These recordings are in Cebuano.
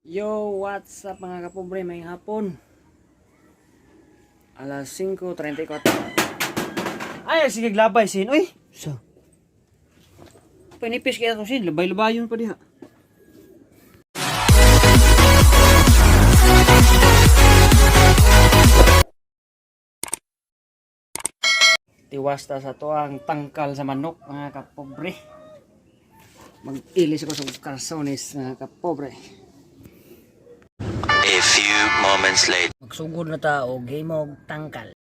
Yo, what's up, mga kapobre? Maayong hapon. Alas 5:34. Ay, sige, labay sin. Uy! So. Pinipis kaya itong sin. Labay-labayon pa diha. Tiwas ta sa tuang tangkal sa manok, mga kapobre. Mag-ilis ako sa karsones, mga kapobre. A few moments later. Magsugod na ta og himog tangkal.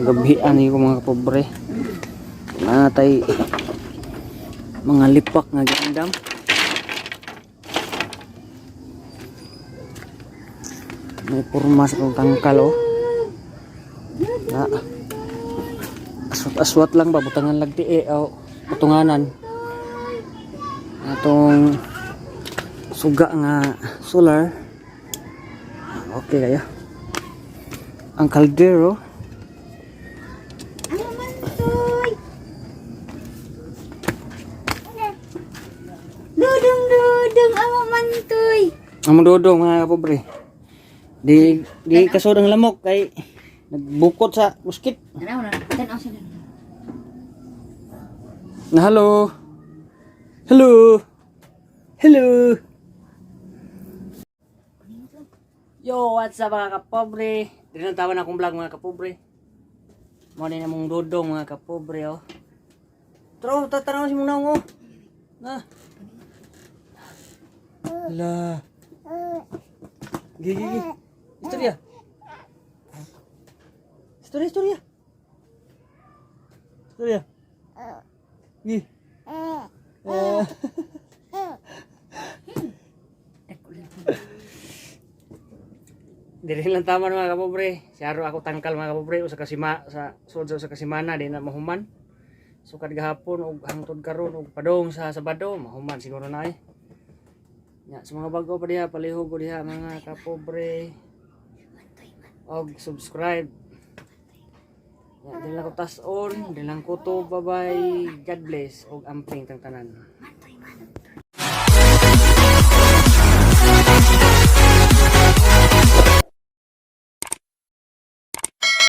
Gabihan ko, mga kapobre. Natay mga lipak nga giandam. May purma sa kong tangkal, oh. Na. Aswat-aswat lang ba butangan lagti eh oh, patunganan. Atong suga nga solar. Okay kayo. Ang kaldero. Ano man toy? Dudong dudong amo man toy. Ang dodong, mga kapobre. Di di kasod ang lamok kay nagbukot sa muskit. Tanaw na, tanaw sila. Na hello. Hello. Hello. Yo, what's up, mga kapobre? Dili na tawa na akong vlog, mga kapobre. Mo ni namong dodong, mga kapobre, oh. Tro, tatanaw si mong naong, oh. Na. La. Gi gi gi. Istorya. Istorya, istorya. Istorya. Gi. Ah. Dili lang tama, mga kapobre. Si Aro ako tangkal, mga kapobre, usa ka sima sa sud sa usa ka semana di na mahuman. Sukad gahapon ug hangtod karon ug padong sa Sabado mahuman siguro na eh. Nya, sa mga bago pa diha, palihog ko diha, mga kapobre. Og subscribe. Nya, dili lang ko tas-on, dili lang kutob, bye-bye. God bless ug amping tang tanan.